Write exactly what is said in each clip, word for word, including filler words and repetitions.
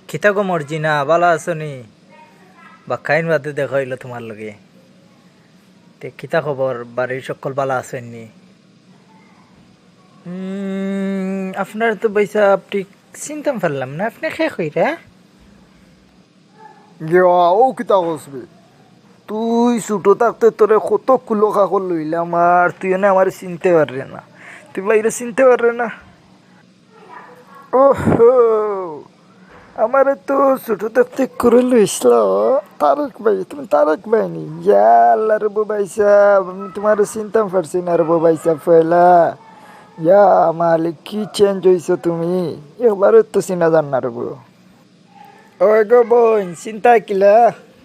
কিতা গো মর্জিনা, বালা আছো নি? বাক্কাইন বাদে দেখা অইলো তুমার লগে। তে কিতা খবর, বাড়ির হক্কল বালা আছইন নি? উম, আপনারে তো ভাইসাব ঠিক চিনতাম পারলাম না, আপনে কে কইরা? গিয়া, অউ কিতা কস বে? তুই ছুটো থাকতে তোরে কত কুলো কাকল লইলাম, আর তুই অনে আমারে চিনতে পাররে না, তুই বাইরে চিনতে পাররে না। ওহো, আমারে তো ছুটো থাকতে কুলো লইছলা তারেক ভাই, তুমি তারেক ভাই নি? ইয়া আল্লাহ রে বো ভাইসাব, আমি তুমারে চিনতাম পারছি না রে বো ভাইসাব পয়লা। ইয়া মালিক, কি change অইছো তুমি, একবারে তো চিনা যার না রে বো। ওই গো বইন, চিন্তা কিলা?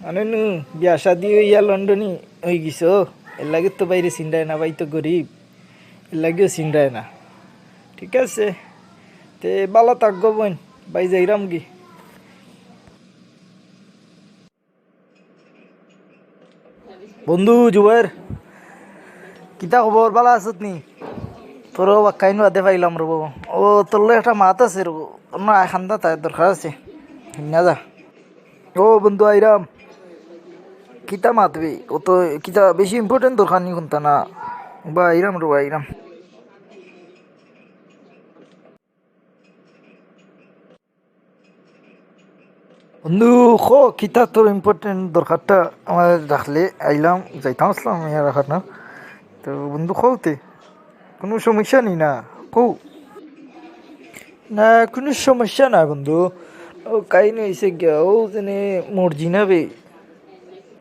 মানে নু বিয়া শাদি অইয়া লন্ডনি অইগেছো, এরলাগি তো বাইরে চিনরায় না, বাই তো গরিব, এরলাগিও চিনরায় না। ঠিক আছে, তে বালা থাক গো বইন, বাই যাইরাম গি। বন্ধু জুবাইর, কিতা খবর? বালা আছত নি? তোরে বাক্কাইন বাদে পাইলাম রে বো। ও, তোর লগে একটা মাত আছে রে বো। অনো আয়, খান্দা তাই দরকার আছে। না যা। ও বন্ধু, আইরাম। কিতা মাত বে? ও তো কিতা বেশি important দরকার নি কুন্তা না? বা আইরাম রে বো, আইরাম। বন্ধু, ক, কিতা তোর important দরকারটা আমারে ডাকলে? আইলাম, যাইতাম আছলাম ইয়ার রাখাত না। তো বন্ধু, কও তে, কুনু সমস্যা নি না? কও। না, কুনু সমস্যা না বন্ধু। ও কাহিনী অইছে গিয়া, ও যেনে মর্জিনা বে,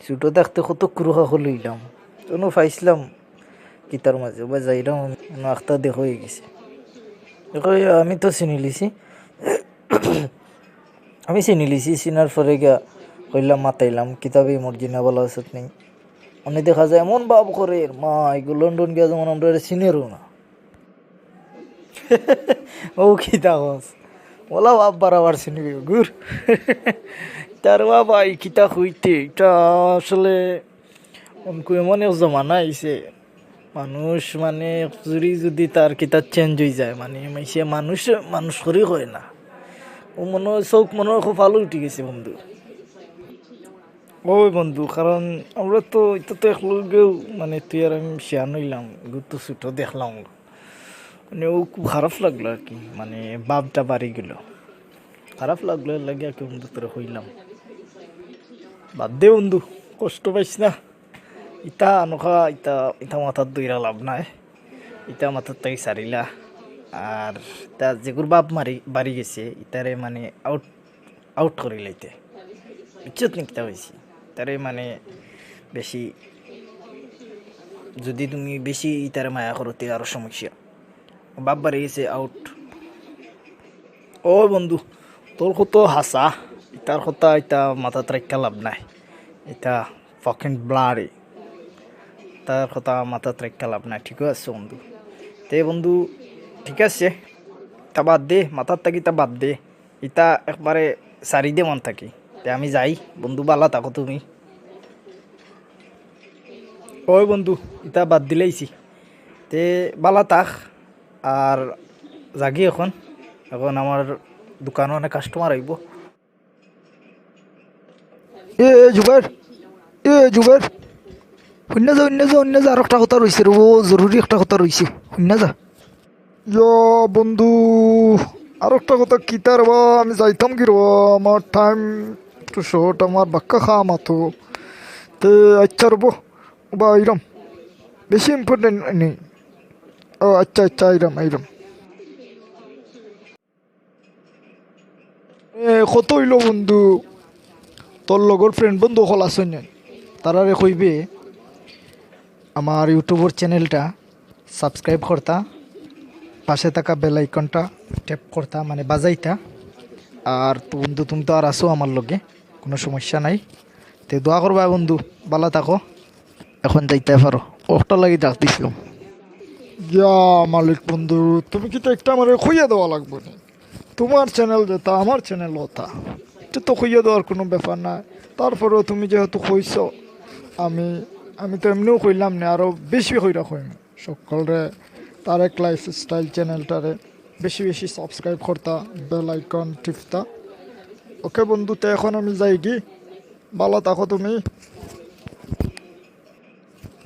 ছুটো থাকতে কত কুলো কাকল লইলাম, অনো পাইছলাম কিতার মাঝে, বা যাইরাম, অনো আখতা দেখা অইগেছে। দেখো, আমি তো চিনিলিছি। আমি চিনিলিছি, চিনার পরে গিয়া কইলাম, মাতাইলাম, কিতা বে মর্জিনা, বালা আছত নি? অনে দেখা যায় এমন ভাব করের, মা, ইগু লন্ডন গিয়া যেমন আমরারে চিনেরও না। ও কিতা কস? অলা ভাব বাড়াবার চিনিবি, গুর। তার বাবা, ই কিতা কইতে, ইটা আসলে অনকু এমন এক জমানা আইছে, মানুষ মানে এক জুড়ি যদি তার কিতা change অইযায়, মানে মাইনষে মানুষ মানুষ করি কয় না। ও মনো অয় চউখ মনো অয় কপালো উঠি গেছে বন্ধু। ওই বন্ধু, কারণ আমরা তো, ইতা তো একলগেউ, মানে তুই আর আমি শিয়ান অইলাম, ইগু তো ছুটো দেখলাম। মানে ও খুব খারাপ লাগলো আর কি, মানে ভাবটা বাড়ি গেল, খারাপ লাগলো, এরলাগি আর কি বন্ধু তোরে কইলাম। বাদ দে বন্ধু, কষ্ট পাইস না। ইতা আনকা, ইতা, ইতা মাথাত ধইরা লাভ নাই, ইতা মাথাত থাকি সারিলা। আর ইতা যেগুর বাপ মারি, বাড়ি গেছে, ইতারে মানে out, out করিলাইতে, বুঝছত নি কিতা কইছি? ইতারে মানে বেশি, যদি তুমি বেশি ইতারে মায়া করো, তে আরো সমস্যা। বাপ বাড়ি গেছে, out। ও বন্ধু, তোর কথা হাছা, ইতার কথা ইতা মাথাত রাখিয়া লাভ নাই। ইতা fucking bloody। ইতার কথা মাথাত রাখিয়া লাভ নাই, ঠিক আছে বন্ধু? তে বন্ধু, ঠিক আছে, ইতা বাদ দে, মাথাত থাকি ইতা বাদ দে। ইতা একবারে সারি দে মন থাকি। তে আমি যাই বন্ধু, বালা থাকো তুমি। ওই বন্ধু, ইতা বাদ দিলাইছি। তে বালা থাক, আর যাগি অখন। অখন আমার দোকানো অনেক customer আইবো। এ, এ, জুবাইর, এ, জুবাইর, হুইন্না যা, হুইন্না যা, হুইন্না যা, আর একটা কথা রইছে রে, ও জরুরি একটা কথা রইছে, হুইন্না যা। ইয়া বন্ধু, আর একটা কথা কিতা রে বা, আমি যাইতাম কি রে বা, আমার time একটু short, আমার বাক্কা কাম আতো। তে আচ্ছা রে বা, বা আইরাম, বেশি important নি। ও আচ্ছা, আচ্ছা, আইরাম, আইরাম। এ, কত অইলো বন্ধু, তোর লগর friend বন্ধু অকল আছইন নি? তারারে কইবে আমার YouTube-র channel-টা subscribe করতা, পাশে থাকা bell icon-টা tap করতা, মানে বাজাইতা। আর তো বন্ধু, তুমি তো আর আছো আমার লগে, কুনু সমস্যা নাই। তে দোয়া করবা বন্ধু, বালা থাকো। অখন যাইতায় পারো, অখটার লাগি ডাক দিছলাম। ইয়া মালিক বন্ধু, তুমি কিতা একটা আমারে কইয়া দেওয়া লাগবো নি? তুমার channel যেতা, আমার channel অতা, ইটা তো কইয়া দেওয়ার কুনু ব্যাপার নায়। তারপরেও তুমি যেহেতু কইছো, আমি, আমি তো এমনেউ কইলাম নে, আরো বেশি কইরা কইমু। হক্কলরে তারেক Lifestyle channel-টারে বেশি বেশি subscribe করতা, bell icon টিপতা। ওকে বন্ধু, তে এখন আমি যাইগি। ভালা থাকো তুমি।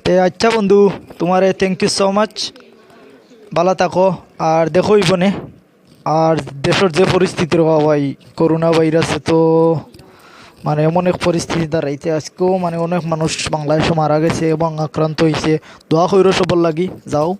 তে আচ্ছা বন্ধু, তুমারে thank you so much। ভালা থাকো, আর দেখা অইবো নে। আর দেশর যে পরিস্থিতি রে ভাই, করোনা ভাইরাসে তো মানে এমন এক পরিস্থিতি দাঁড়াইছে, আইজকেও মানে অনেক মানুষ বাংলাদেশো মারা গেছে এবং আক্রান্ত অইছে। দোয়া কইরো সবর লাগি। যাও,